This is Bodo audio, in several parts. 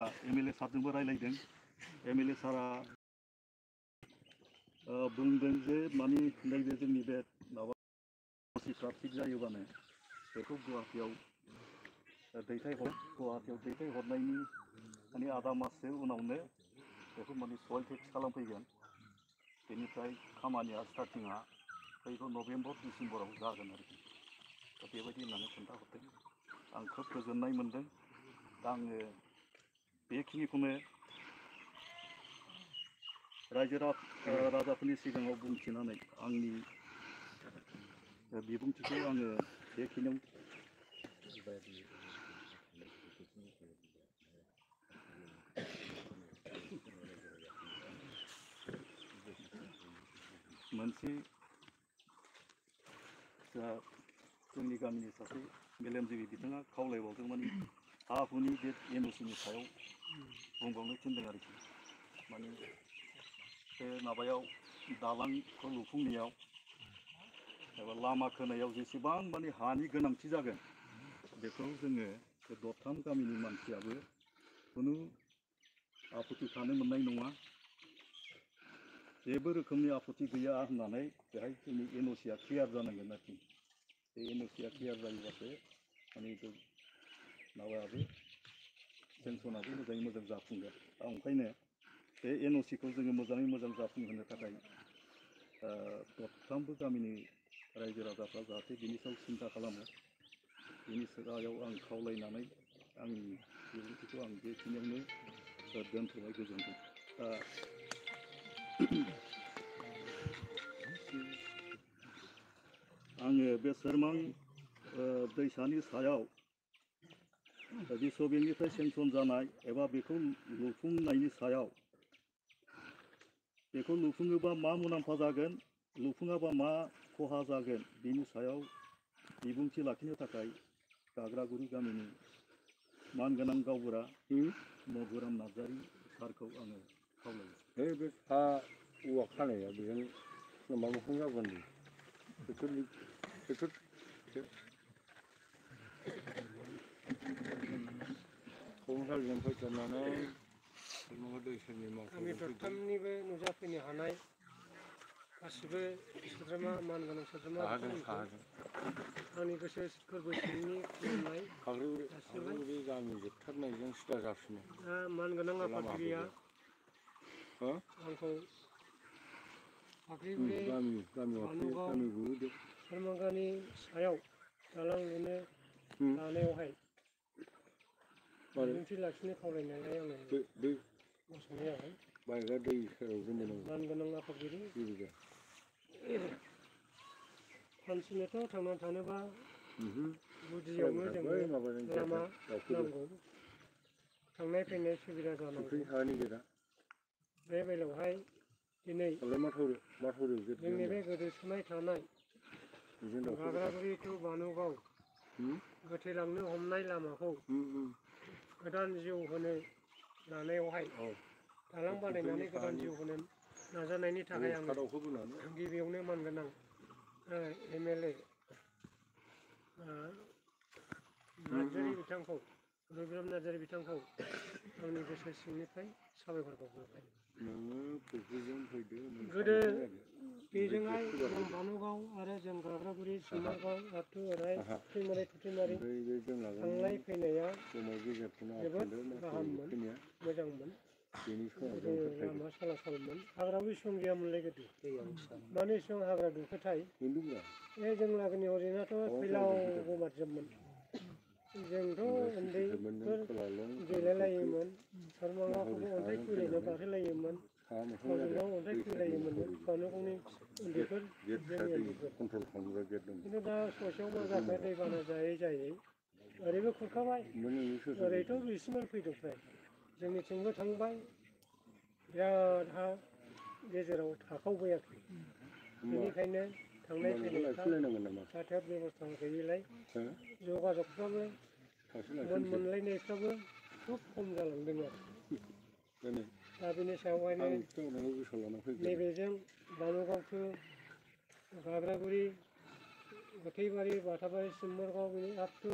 एमएलए सारजोंबो रायलायदों एमएलए सारा बुंदों जे माने नैबे जोंनि बे माबाफ्रा थिग जायोबानो बेखौ गुवाहाटियाव दैथायहरनायनि माने आधा माससो उनावनो बेखौ माने सयल टेक्स खालामफैगोन बेनिफ्राय खामानिया स्टार्टिंआ फैगौ नभेम्बर डिसेम्बराव जागोन आरोखि दा बेबायदि होननानै खोन्थाहरदों आं खोब गोजोननाय मोन्दों दा आङो बेखिनिखौनो रायजो राजाफोरनि सिगाङाव बुंथिनानै आंनि बिबुंथिखौ आङो बेखिनियाव मोनसे जोंनि गामिनि सासे मेलेमजिबि बिथाङा खावलायबावदों माने हा हुनि बे एनअसिनि सायाव बुंबावनो थिनदों आरोखि माने बे माबायाव दालांखौ लुफुंनायाव एबा लामा खोनायाव जेसेबां माने हानि गोनांथि जागोन बेखौ जोङो दरथाम गामिनि मानसियाबो खुनु आपत्ति थानो मोननाय नङा जेबो रोखोमनि आपत्ति गैया होननानै बेहाय जोंनि एनअसिया क्लियार जानांगोन आरोखि बे एनअसिया क्लियार जायोबासो माने माबायाबो सेंसनाबो मोजाङै मोजां जाफुंगोन ओंखायनो बे एनअसिखौ जोङो मोजाङै मोजां जाफुंहोनो थाखाय दरथामबो गामिनि रायजो राजाफ्रा जाहाथे बिनि सायाव सिन्था खालामो बिनि सायाव आं खावलायनानै आंनि बिबुंथिखौ आं बेखिनियावनो दोनथ'बाय गोजोन्थों आङो बे सोरमां दैसानि सायाव बिश्व बेंकनिफ्राय सेंसन जानाय एबा बेखौ लुफुंनायनि सायाव बेखौ लुफुङोबा मा मुलाम्फा जागोन लुफुङाबा मा खहा जागोन बिनि सायाव बिबुंथि लाखिनो थाखाय गाग्रागुरि गामिनि मानगोनां गावबुरा मधुराम नार्जारी सारखौ आङो खावलायो बे हा औवा खानाया बेजों मा मोखां जागोन क'क्राझारनिफ्राय थांनानै गामि दरथामनिबो नुजाफैनो हानाय गासिबो सोद्रोमा मानगोनां सोद्रोमा आंनि गोसो गोरबो सिंनि खुलुमनाय खाग्रिगुरि गामि जोबथारनायजों सिदा जाफिनो दा मानगोनां आफादगिरिया आंखौ खाग्रिगुरि बानुगाव सोरमांगानि सायाव दालां लुनो लानायावहाय बिबुंथि लाखिनो खावलायनानै आङो गसंनाय जाबाय मानगोनां आफादगिरि हान्थिनोथ' थांना थानोबा गुदियावनो जोंनो लामा नांगौ थांनाय फैनाय सुबिदा जानांगौ बे बेलायावहाय दिनै जोंनि बे गोदोसोनाय थानाय गाग्रागुरि टु बानुगाव गोथेलांनो हमनाय लामाखौ गोदान जिउ होनो लानायावहाय दालां बानायनानै गोदान जिउ होनो नाजानायनि थाखाय आं गिबियावनो मानगोनां एमएलए नार्जारी बिथांखौ रबिराम नार्जारी बिथांखौ आंनि गोसो सिंनिफ्राय साबायखर बावहरबाय गोदो बेजोंहाय जों बानुगाव आरो जों गाग्रागुरि सिमारगाव आथु ओरै थुथिमारि थांलाय फैनाया जोबोद गाहाममोन मोजांमोन गोदो लामा सालासालमोन हाग्राबो एसेबां गैयामोनलाय गोदो मानो एसेबां हाग्रा दुंखोथाय बे जों लागोनि हरैनाथ' फैलाव गमातजोबमोन जोंथ' उन्दैफोर गेलेलायोमोन सोरमांगाखौबो अन्थाइ खुबैलायनायाव गाखोलायोमोन गावजों गाव अन्थाइ खुबैलायोमोन बानुगावनि उन्दैफोर जोंनि उन्दैफोर खिन्थु दा ससेयाव मा जाखो दैबाना जायै जायै ओरैबो खुरखाबाय ओरैथ' बिसिमबो फैदों फ्राय जोंनिथिंबो थांबाय बिराद हा गेजेराव थाखावबायाखै बेनिखायनो थांनाय फैनायफ्रा जाहाथे बेबस्था गैयिलाय जगाजगफ्राबो मोनलायनायफ्राबो खुब खम जालांदों आरो दा बेनि सायावहायनो नैबेजों बानुगाव टु गाग्रागुरि गोथैबारि बाथाबारि सिमबरगाव बिनि आप टु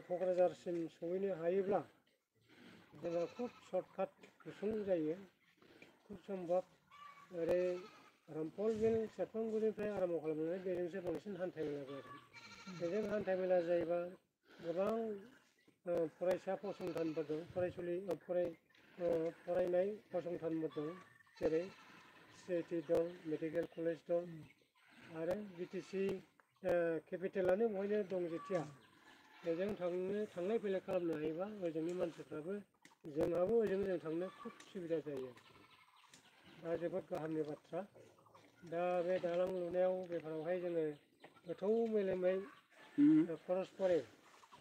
क'क्राझारसिम सहैनो हायोब्ला जोंहा खुब सर्टकाट गुसुं जायो खुब सम्भब ओरै रामफल बिल सेरफांगुरिनिफ्राय आराम्भ खालामनानै बेजोंसो बांसिन हान्था मेला जागोन बेजों हान्था मेला जायोबा गोबां फरायसा फसंथानफोर दं फरायनाय फसंथानफोर दं जेरै CIT दं मेडिकेल कलेज दं आरो BTC केपिटेलानो बहायनो दं जेथिया बेजों थांलाय फैलाय खालामनो हायोबा ओजोंनि मानसिफ्राबो जोंहाबो ओजों जों थांनो खुब सुबिदा जायो दा जोबोद गाहामनि बाथ्रा दा बे दालां लुनायाव बेफोरावहाय जोङो गोथौ मेलेमै परस्परे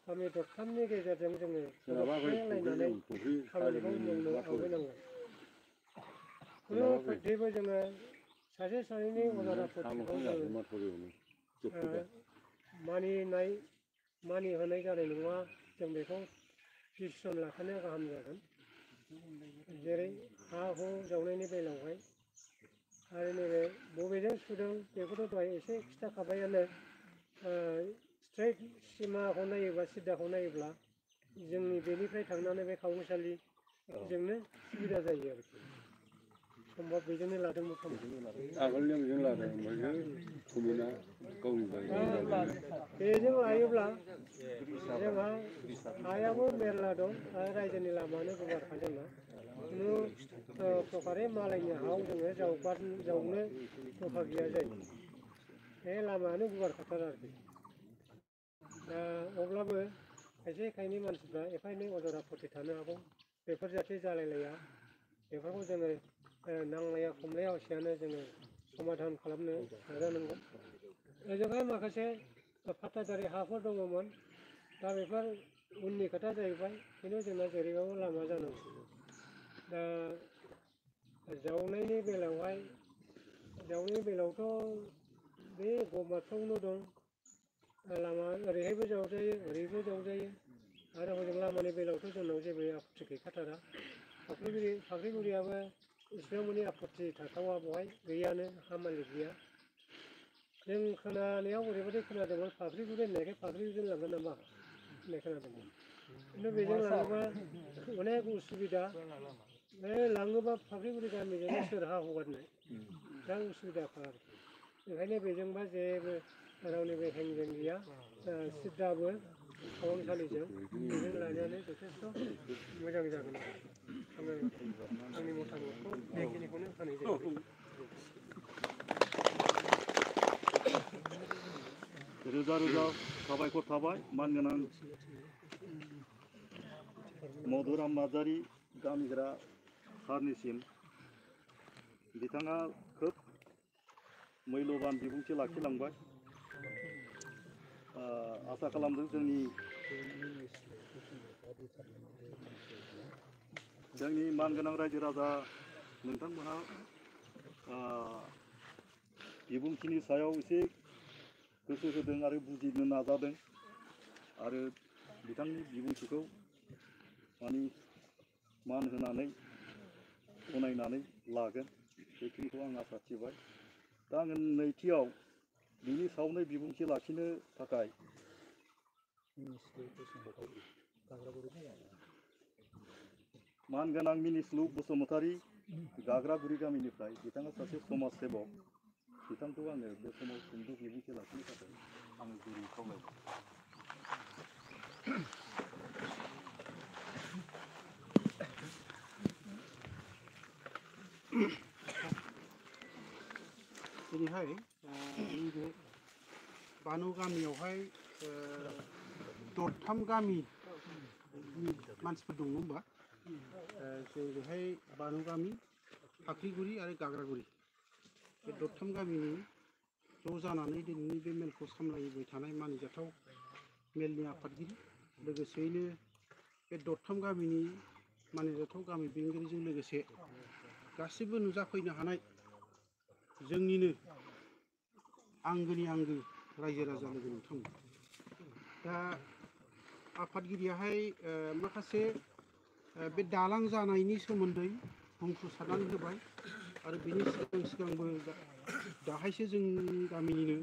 गामि दरथामनि गेजेरजों जोङो लायनानै खामानिखौ मावनो आवगायनांगोन खुनु पद्धतिबो जोङो सासे सानैनि अजद आपत्तिखौ मानिहोनाय जानाय नङा जों बेखौ डिसिसन लाखानाया गाहाम जागोन जेरै हा हु जावनायनि बेलायावहाय आरो नैबे बबेजों सुदों बेखौथ' दहाय एसे खिथाखाबायानो स्ट्रेट सिमाखौ नायोब्ला सिद्दाखौ नायोब्ला जोंनि बेनिफ्राय थांनानै बे खावनसालिजोंनो सुबिदा जायो आरोखि सम्भब बेजोंनो लादोंमोन आगोलनिया बेजों लादों बेजों लायोब्ला जोंहा हायाबो मेरला दं आरो रायजोनि लामायानो गुवारखा जोंना खुनु प्रकारे मालायनि हायाव जोङो जावनो दरखार गैया जायो बे लामायानो गुवारखाथार आरोखि दा अब्लाबो खायसे खायनै मानसिफ्रा एफा एनै अजद आपत्ति थानो हागौ बेफोर जाहाथे जालायलाया बेफोरखौ जोङो नांलाया खमलाया हसेयानो जोङो समाधान खालामनो नाजानांगौ ओजोंहाय माखासे फाट्टादारि हाफोर दङमोन दा बेफोर उननि खोथा जाहैबाय खिन्थु जोंना जेरैबाबो लामा जानांगौ दा जावनायनि बेलायावथ' बे गमाफ्रावनो दं लामा ओरैहायबो जावजायो ओरैबो जावजायो आरो हजों लामानि बेलायावथ' जोंनाव जेबो आपत्ति गैखाथारा फाख्रिगुरियाबो इसिबां मानि आपत्ति थाथावा बहाय गैयानो हा मालिक गैया जों खोनानायाव ओरैबायदि खोनादोंमोन फाख्रिगुरि होननायखाय फाख्रिगुरिजों लांगोन नामा होननाय खोनादोंमोन खिन्थु बेजों लाङोबा अनेक उसुबिदा बे लाङोबा फाख्रिगुरि गामिजोंनो सोर हा हगारनो दा उसुबिदाखा आरोखि ओंखायनो बेजोंबा जेबो रावनिबो हेंजें गैया सिद्दाबो खावनसालिजों बेजों लानायानो जथेस्थ' मोजां जागोन आङो आंनि मतामतखौ बेखिनिखौनो होनाय जायो रोजा रोजा साबायखर थाबाय मानगोनां मधुराम नार्जारी गामिग्रा सारनिसिम बिथाङा खोब मैल'बान बिबुंथि लाखिलांबाय आसा खालामदों जोंनि मानगोनां रायजो राजा नोंथांमोनहा बिबुंथिनि सायाव एसे गोसो होदों आरो बुजिनो नाजादों आरो बिथांनि बिबुंथिखौ मान होनानै गनायनानै लागोन बेखिनिखौ आं आसा थिबाय दा आङो नैथियाव बिनि सायावनो बिबुंथि लाखिनो थाखाय मानगोनां मिनिस्लु बसुमतारी गाग्रागुरि गामिनिफ्राय बिथाङा सासे समाज सेबक बिथांखौ आङो बे समाव सुंद' बिबुंथि लाखिनो थाखाय आङो गुरै खावलायबाय दिनैहाय नैबे बानु गामियावहाय दरथाम गामि मानसिफोर दङ होमबा जेरैहाय बानु गामि फाख्रिगुरि आरो गाग्रागुरि बे दरथाम गामिनि ज' जानानै दिनैनि बे मेलखौ सामलायबाय थानाय मानिजाथाव मेलनि आफादगिरि लोगोसेयैनो बे दरथाम गामिनि मानिजाथाव गामि बेंगिरिजों लोगोसे गासिबो नुजाफैनो हानाय जोंनिनो आंगोनि आंगो रायजो राजा लोगो नोंथांमोन दा आफादगिरियाहाय माखासे बे दालां जानायनि सोमोन्दै बुंफ्रुसारनानै होबाय आरो बेनि सिगांबो दाहायसो जोंनि गामिनिनो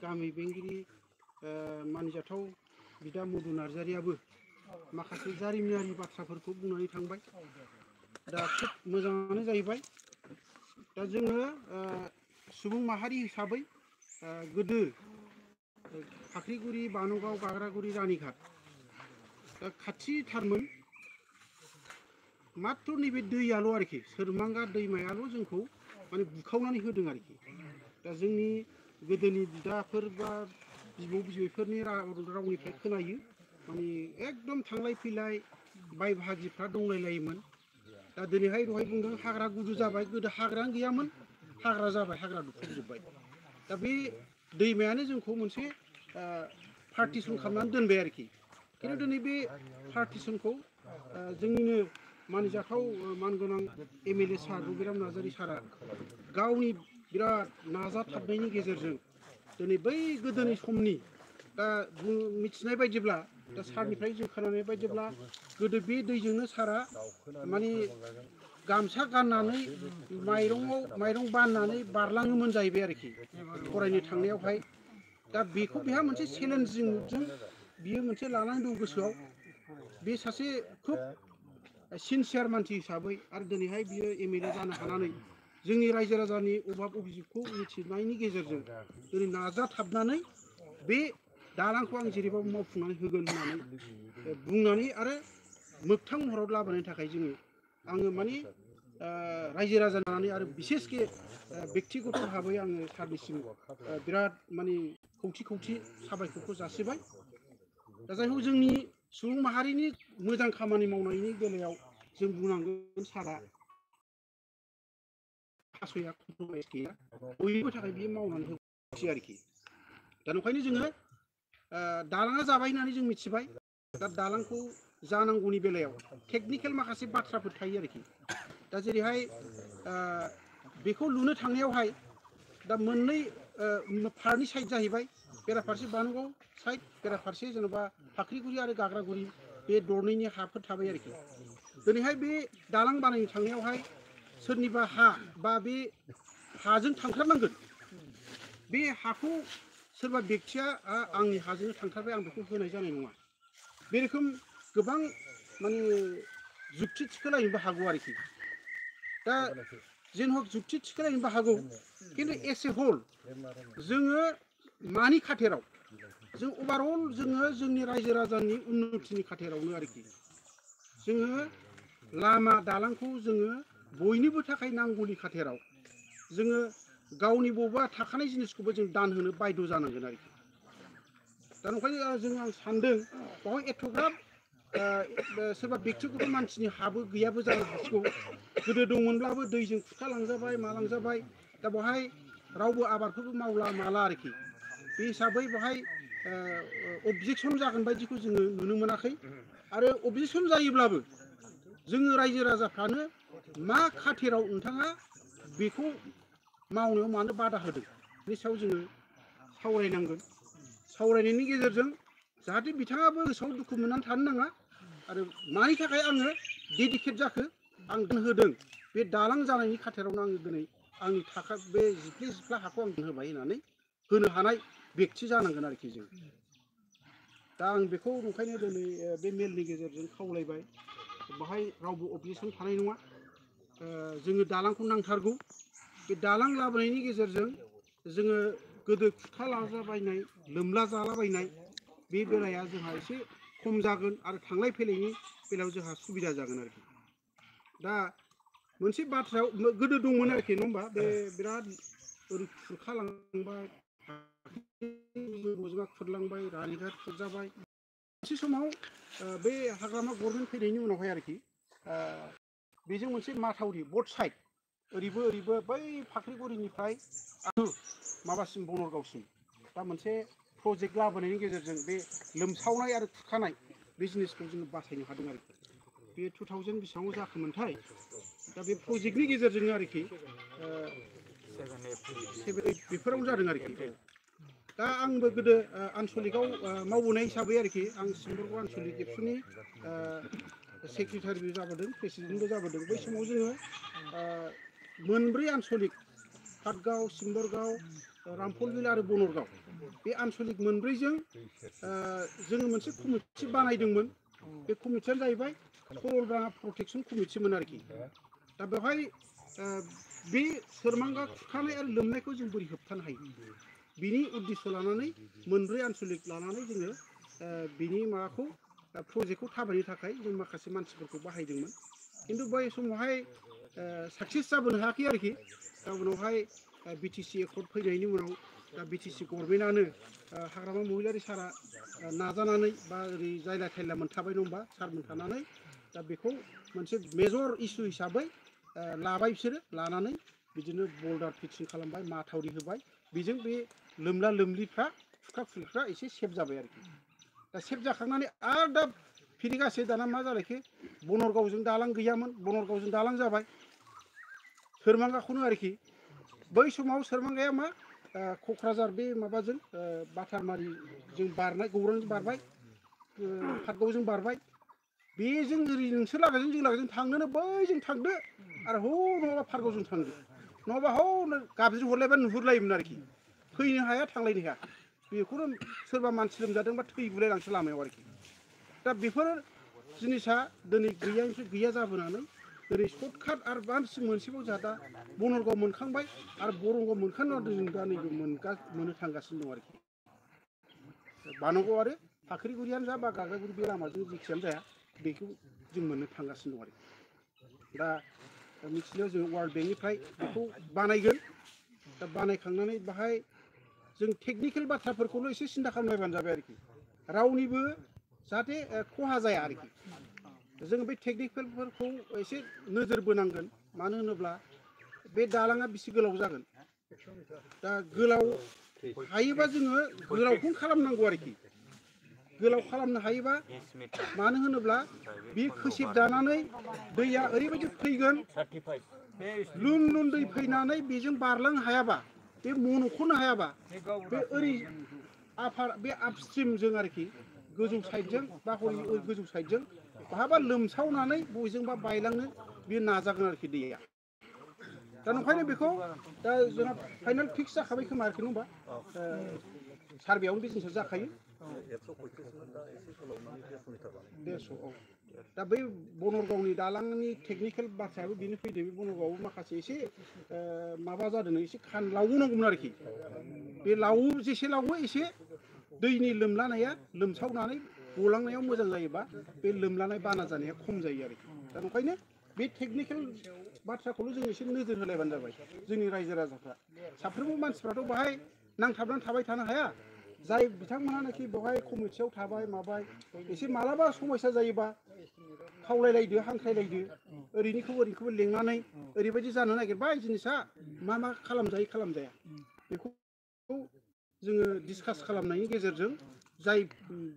गामि बेंगिरि मानिजाथाव बिदा मधु नार्जारियाबो माखासे जारिमिनारि बाथ्राफोरखौ बुंनानै थांबाय दा खोब मोजाङानो जाहैबाय दा जोङो सुबुं माहारि हिसाबै गोदो फाख्रिगुरि बानुगाव गाग्रागुरि रानीघाट दा खाथिथारमोन मात्र नैबे दैयाल' आरोखि सोरमांगा दैमायाल' जोंखौ माने बुखावनानै होदों आरोखि दा जोंनि गोदोनि बिदाफोर बा बिबौ बिबैफोरनि रावनिफ्राय खोनायो माने एकदम थांलाय फैलाय बाय बाहागिफ्रा दंलायलायोमोन दा दिनैहाय दहाय बुंदों हाग्रा गुदु जाबाय गोदो हाग्रायानो गैयामोन हाग्रा जाबाय हाग्रा दुफबजोब्बाय दा बे दैमायानो जोंखौ मोनसे पार्टिसन खालामनानै दोनबाय आरोखि खिन्थु दिनै बे पार्टिसनखौ जोंनिनो मानिजाथाव मानगोनां एमएलए सार रबिराम नार्जारी सारा गावनि बिराद नाजाथाबनायनि गेजेरजों दिनै बै गोदोनि समनि दा मिथिनाय बायदिब्ला दा सारनिफ्राय जों खोनानाय बायदिब्ला गोदो बे दैजोंनो सारा माने गामसा गाननानै माइरं बाननानै बारलाङोमोन जाहैबाय आरोखि फरायनो थांनायावहाय दा बेखौ बेहा मोनसे चेलेन्जिंजों बियो मोनसे लानानै दं गोसोआव बे सासे खुब सिनसियार मानसि हिसाबै आरो दिनैहाय बियो एमएलए जानो हानानै जोंनि रायजो राजानि अभाब अभिजिबखौ मिथिनायनि गेजेरजों दिनै नाजाथाबनानै बे दालांखौ आं जेरैबाबो मावफुंनानै होगोन होननानै बुंनानै आरो मोगथां महराव लाबोनायनि थाखाय जोङो आङो माने रायजो राजा जानानै आरो बिसेसके बेक्तिगत भाबै आङो सारनिसिम बिराद माने खौथि खौथि साबायखरखौ जासिबाय दा जायखौ जोंनि सुबुं माहारिनि मोजां खामानि मावनायनि बेलायाव जों बुंनांगोन सारा हास'या कमप्रमाइस गैया बयनिबो थाखाय बियो मावनानै होसै आरोखि दा ओंखायनो जोङो दालाङा जाबाय होननानै जों मिथिबाय दा दालांखौ जानांगौनि बेलायाव टेकनिकेल माखासे बाथ्राफोर थायो आरोखि दा जेरैहाय बेखौ लुनो थांनायावहाय दा मोननै फारनै साइड जाहैबाय बेराफारसे बानुगाव साइड बेराफारसे जेनेबा फाख्रिगुरि आरो गाग्रागुरि बे दरनैनि हाफोर थाबाय आरोखि दिनैहाय बे दालां बानायनो थांनायावहाय सोरनिबा हा बा बे हाजों थांथारनांगोन बे हाखौ सोरबा बेक्तिया आंनि हाजों थांथारबाय आं बेखौ होनाय जानाय नङा बे रोखोम गोबां माने जुक्ति थिखोलायनोबो हागौ आरोखि दा जेनहक जुक्ति थिखोलायनोबो हागौ खिन्थु एस ए हल जोङो मानि खाथेराव जों अभारअल जोङो जोंनि रायजो राजानि उन्नतिनि खाथेरावनो आरोखि जोङो लामा दालांखौ जोङो बयनिबो थाखाय नांगौनि खाथेराव जोङो गावनि बबेबा थाखानाय जिनिसखौबो जों दान होनो बायद' जानांगोन आरोखि दा ओंखायनो जों आं सानदों बेवहाय एथ'ग्राब सोरबा बेक्तिगत मानसिनि हाबो गैयाबो जानो हासिगौ गोदो दंमोनब्लाबो दैजों खुरखालांजाबाय मालांजाबाय दा बेवहाय रावबो आबादफोरबो मावला माला आरोखि बे हिसाबै बेवहाय अबजेक्सन जागोन बायदिखौ जोङो नुनो मोनाखै आरो अबजेक्सन जायोब्लाबो जोङो रायजो राजाफ्रानो मा खाथेराव नोंथाङा बेखौ मावनायाव मानो बादा होदों बेनि सायाव जोङो सावरायनांगोन सावरायनायनि गेजेरजों जाहाथे बिथाङाबो गोसोआव दुखु मोननानै थानो नाङा आरो मानि थाखाय आङो डेडिकेट जाखो आं होदों बे दालां जानायनि खाथेरावनो आङो दिनै आंनि थाखा बे जिफ्ले जिफ्ला हाखौ आं होबाय होननानै होनो हानाय बेक्ति जानांगोन आरोखि जों दा आं बेखौ ओंखायनो दिनै बे मेलनि गेजेरजों खावलायबाय बाहाय रावबो अबजेक्सन थानाय नङा जोङो दालांखौ नांथारगौ बे दालां लाबोनायनि गेजेरजों जोङो गोदो खुरखा लाजाबायनाय लोमला जालाबायनाय बे बेलाया जोंहा एसे खम जागोन आरो थांलाय फैलायनि बेलायाव जोंहा सुबिदा जागोन आरोखि दा मोनसे बाथ्रायाव गोदो दंमोन आरोखि नङा होमबा बे बिराद ओरै खुरखालांबाय खुरलांबाय रानीघाट खुरजाबाय मोनसे समाव बे हाग्रामा गभर्नमेन्ट फैनायनि उनावहाय आरोखि बेजों मोनसे माथावरि बथ साइड ओरैबो ओरैबो बै फाख्रिगुरिनिफ्राय माबासिम बनरगावसिम दा मोनसे प्रजेक्ट लाबोनायनि गेजेरजों बे लोमसावनाय आरो खुरखानाय बे जिनिसखौ जोङो बासायनो हादों आरोखि बे 2000 बेसेबाङाव जाखोमोनथाय दा बे प्रजेक्टनि गेजेरजोंनो आरोखि बेफोरावनो जादों आरोखि दा आंबो गोदो आनसलिकआव मावबोनाय हिसाबै आरोखि आं सिम्बोरगाव आनसलिक एबसुनि सेक्रेटारिबो जाबोदों प्रेसिडेन्टबो जाबोदों बै समाव जोङो मोनब्रै आनसलिक पाटगाव सिम्बोरगाव रामफलबिल आरो बनरगाव बे आनसलिक मोनब्रैजों जोङो मोनसे कमिटि बानायदोंमोन बे कमिटियानो जाहैबाय सरलपारा प्रटेक्सन कमिटिमोन आरोखि दा बेवहाय बे सोरमांगा खुरखानाय आरो लोमनायखौ जों बोरै होबथानो हायो बिनि उद्देश्य लानानै मोनब्रै आन्सलिक लानानै जोङो बिनि माबाखौ प्रजेक्टखौ थाबायनो थाखाय जों माखासे मानसिफोरखौ बाहायदोंमोन खिन्थु बै समावहाय साक्सेस जाबोनो हायाखै आरोखि दा उनावहाय बिटिसि एकर्ड फैनायनि उनाव दा बिटिसि गभर्नमेन्टआनो हाग्रामा महिलारि सारा नाजानानै बा ओरै जायला थायला मोनथाबाय दं होनबा सारमोन थानानै दा बेखौ मोनसे मेजर इस्यु हिसाबै लाबाय बिसोरो लानानै बिदिनो बल्डार फिक्सिं खालामबाय माथावरि होबाय बेजों बे लोमला लोमलिफ्रा खुरखा खुरख्रा एसे सेफ जाबाय आरोखि दा सेफ जाखांनानै आरो दा फिरिगासे दाना मा जालायखो बनरगावजों दालां गैयामोन बनरगावजों दालां जाबाय सोरमांगाखौनो आरोखि बै समाव सोरमांगाया मा क'क्राझार बे माबाजों बाटारमारिजों बारनाय गौरांजों बारबाय पाटगावजों बारबाय बेजों ओरै नोंसोर लागाजों जों लागाजों थांनोनो बैजों थांदो आरो हौ नङाबा पाटगावजों थांदो नङाबा हौ गाबज्रि हरलायबा नुहुरलायोमोन आरोखि फैनो हाया थांलायनो हाया बेखौनो सोरबा मानसि लोमजादोंबा थैगुलायलांसो लामायाव आरोखि दा बेफोर जिनिसा दिनै गैयानिफ्राय गैया जाबोनानै ओरै सर्टकाट आरो बांसिन मोनसेबाव जोंहा दा बनरगाव मोनखांबाय आरो बरंगाव मोनखांनानै जों दा नैबे मोननो थांगासिनो दं आरोखि बानगाव आरो फाख्रिगुरियानो जा बा गागागुरि बे लामाजों जेखियानो जाया बेखौ जों मोननो थांगासिनो दं आरोखि दा मिथिनायाव जों वार्ल्ड बेंकनिफ्राय बेखौ बानायगोन दा बानायखांनानै बाहाय जों टेकनिकेल बाथ्राफोरखौल' एसे सिन्था खालामलायबानो जाबाय आरोखि रावनिबो जाहाथे खहा जाया आरोखि जों बे टेकनिकेलफोरखौ एसे नोजोर बोनांगोन मानो होनोब्ला बे दालाङा बेसे गोलाव जागोन दा गोलाव हायोबा जोङो गोलावखौनो खालामनांगौ आरोखि गोलाव खालामनो हायोबा मानो होनोब्ला बे खोसेब जानानै दैया ओरैबायदि फैगोन लुन लुन दै फैनानै बेजों बारलांनो हायाबा बे मन'ख'नो हायाबा बे ओरै आफार बे आपस्ट्रिमजों आरोखि गोजौ साइडजों बा हरै गोजौ साइडजों बहाबा लोमसावनानै बयजोंबा बायलांनो बेयो नाजागोन आरोखि दैया दा ओंखायनो बेखौ दा जोंहा फाइनाल फिक्स जाखाबाय खोमा आरोखि नङा होमबा सारभेयावनो बे जिनिसा जाखायो 150 औ दा बै बनरगावनि दालांनि टेकनिकेल बाथ्रायाबो बेनो फैदों बे बनरगावआव माखासे एसे माबा जादों एसे लावनांगौमोन आरोखि बे जेसे लावो एसे दैनि लोमलानाया लोमसावनानै गलांनायाव मोजां जायोबा बे लोमलानाय बाना जानाया खम जायो आरोखि दा ओंखायनो बे टेकनिकेल बाथ्राखौल' जों एसे नोजोर होलायबानो जाबाय जोंनि रायजो राजाफ्रा साफ्रोमबो मानसिफ्राथ' बाहाय नांथाबनानै थाबाय थानो हाया जाय बिथांमोनानोखि बेवहाय कमिटियाव थाबाय माबाय एसे मालाबा समस्या जायोबा खावलायलायदो हांख्रायलायदो ओरैनिखौबो लेंनानै ओरैबायदि जानो नागिरबाय जिनिसा मा खालामजायो खालामजाया बेखौ जोङो डिसकास खालामनायनि गेजेरजों जाय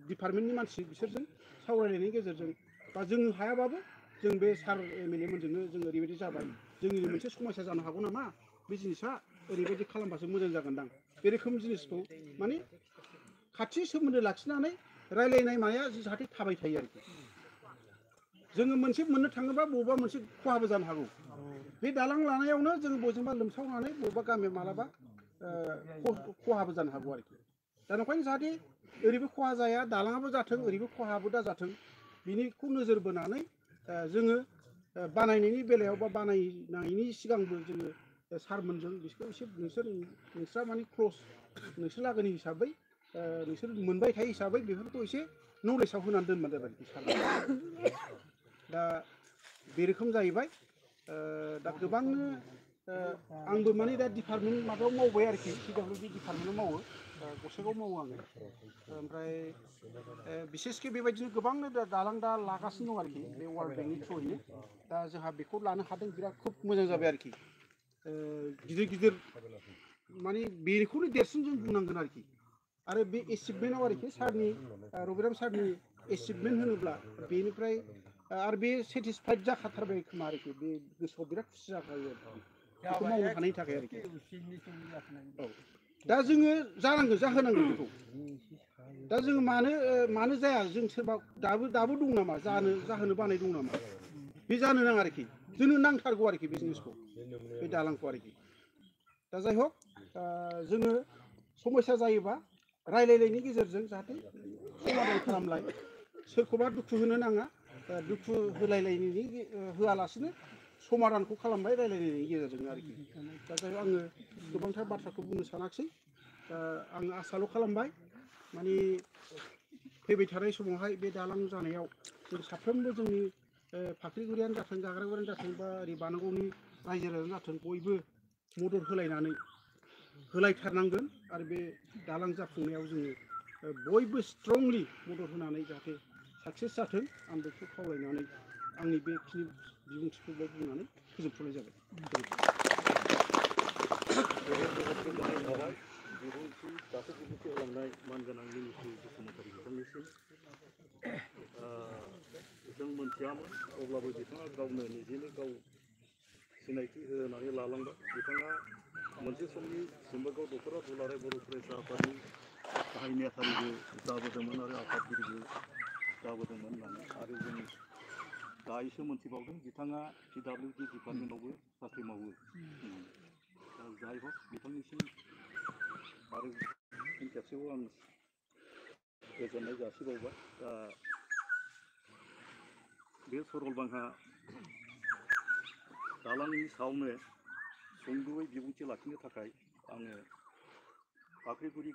डिपार्टमेन्टनि मानसि बिसोरजों सावरायनायनि गेजेरजों बा जों हायाबाबो जों बे सार एमएलए मोनजोंनो जों ओरैबायदि जाबाय जोंनि मोनसे समस्या जानो हागौ नामा बे जिनिसा ओरैबायदि खालामबासो मोजां जागोनदां बे रोखोम जिनिसखौ माने खाथि सोमोन्दो लाखिनानै रायलायनाय माया जाहाथे थाबाय थायो आरोखि जोङो मोनसे मोननो थाङोबा बबेबा मोनसे खहाबो जानो हागौ बे दालां लानायावनो जों बयजोंबा लोमसावनानै बबेबा गामियाव मालाबा खहाबो जानो हागौ आरोखि दा ओंखायनो जाहाथे ओरैबो खहा जाया दालाङाबो जाथों ओरैबो खहाबो दा जाथों बिनिखौ नोजोर बोनानै जोङो बानायनायनि बेलायाव बा बानायनायनि सिगांबो जोङो सारमोनजों बिसोरखौ एसे नोंस्रा माने क्ल'ज नोंसोर लागोनि हिसाबै नोंसोर मोनबाय थायो हिसाबै बेफोरखौ एसे नलेजाव होनानै दोनबानो जाबाय आरोखि सार दा बे रोखोम जाहैबाय दा गोबांनो आंबो माने दा डिपार्टमेन्ट माबायाव मावबाय आरोखि पिडब्लिउडि डिपार्टमेन्टआव मावो गसाइगाव मावो आङो ओमफ्राय बिसेसके बेबायदिनो गोबांनो दालां दा लागासिनो दं आरोखि बे वार्ल्ड बेंकनि थ्रुयैनो दा जोंहा बेखौ लानो हादों बिराद खुब मोजां जाबाय आरोखि गिदिर गिदिर माने बेखौनो देरसिन जों बुंनांगोन आरोखि आरो बे एचिभमेन्टआव आरोखि सारनि रबिराम सारनि एचिभमेन्ट होनोब्ला बेनिफ्राय आरो बे सेटिसफाइड जाखाथारबाय खोमा आरोखि बे गोसोआव बिराद खुसि जाखायो आरोखि बेखौ मावनो हानायनि थाखाय आरोखि औ दा जोङो जानांगौ जाहोनांगौ बेखौ दा जोङो मानो जाया जों सोरबा दाबो दं नामा जाहोनो बानाय दं नामा बे जानो नाङा आरोखि जोंनो नांथारगौ आरोखि बे जिनिसखौ बे दालांखौ आरोखि दा जाय हक जोङो समस्या जायोबा रायलायनायनि गेजेरजों जाहाथे समाधान खालामलाय सोरखौबा दुखु होनो नाङा दुखु होलायलायनायनि होआलासिनो समाधानखौ खालामबाय रायलायनायनि गेजेरजों आरोखि दा जाय आङो गोबांथार बाथ्राखौ बुंनो सानाखिसै आं आसाल' खालामबाय माने फैबाय थानाय समावहाय बे दालां जानायाव जों साफ्रोमबो जोंनि फाख्रिगुरियानो जाथों गाग्रागुरियानो जाथों बा ओरै बानागावनि रायजो राजायानो जाथों बयबो मदद होलायनानै होलायथारनांगोन आरो बे दालां जाफुंनायाव जोङो बयबो स्ट्रंलि मदद होनानै जाहाथे साक्सेस जाथों आं बेखौ खावलायनानै आंनि बेखिनि बिबुंथिखौ बुंनानै फोजोबथ'नाय जाबाय बिबुंथि दासो बिबुंथि होलांनाय मानगोनां मिनिस्ट्रि बसुमतारी बिथांनिसिम जों मोनथियामोन अब्लाबो बिथाङा गावनो निजेनो गाव सिनायथि होनानै लालांबाय बिथाङा मोनसे समनि सिम्बोरगाव दख'रा दुलाराय बर' फरायसा आफादनि गाहाय नेहाथारिबो जाबोदोंमोन आरो आफादगिरिबो जाबोदोंमोन होननानै आरो जों दायोसो मोनथिबावदों बिथाङा PWD डिपार्टमेन्टआवबो साख्रि मावो जाय हक बिथांनिसिम आरो फिन खेबसेबाव आं गोजोननाय जासिबावबाय दा बे सरलपारा दालांनि सायावनो सुंद'यै बिबुंथि लाखिनो थाखाय आङो फाख्रिगुरि